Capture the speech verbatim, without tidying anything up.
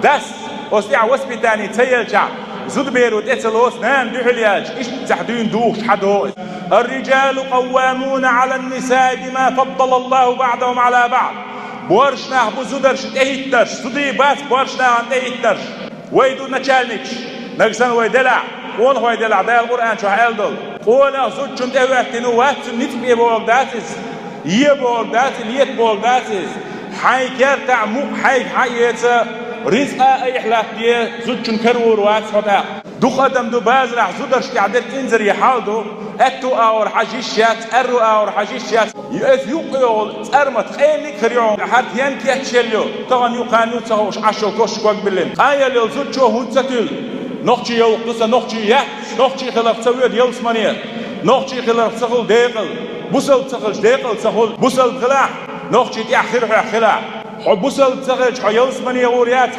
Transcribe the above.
Дас, оцу тӀехь воспитание ца елчахь, зудаберо тӀе ца лоцу, нана дуьхьал яьлча, иштта цхьаъ дуьйна духуш хьан догӀу иза? الرجال قوامون على النساء بما فضل الله بعضهم على بعض. Боьрша нах бу зударшна тӀехӀиттарш, зударий бац боьрша нахана тӀехӀиттарш. Вай ду начальникаш, нагахь санна вай делахь, къонахой делахь, Дала Къуръан чохь аьлла долу. Къонах зудчунна тӀехӀоьттина вац, цуьнан ницкъ бен бохург дац иза. Е бохург дац, лета бохург дац иза. Хьайн кертахь мукъа хьайга хьаэца, рицкъа а айхьа латтаде, зудчун карор вац хьо тӀаккха. Дукха адам ду базарахь зударшна тӀехь дерг инзаре хьал ду, аьтту агӀор хьажа йиш яц, аьрру агӀор хьажа йиш яц. Иза юккъе йолу цӀармат къеманиг хир ю хьуна, хьан кечъелла ю, тахана юккъехь ю ца хууш Ӏаш йолу кошаш ког биллина. Къанъелла йолу зудчо хӀунда ца туьллу? Нохчий йовлакх ду сан, нохчий яц, нохчий хиларх ца воьду ялсамане. Нохчий хиларх ца хуьлу декъала. Бусалба ца хилча декъала ца хуьлу. Бусалба хилахь, нохчий тӀехь хир хьоьх хилахь. Хьо бусалба ца хилча, хьо ялсамане гӀур яц.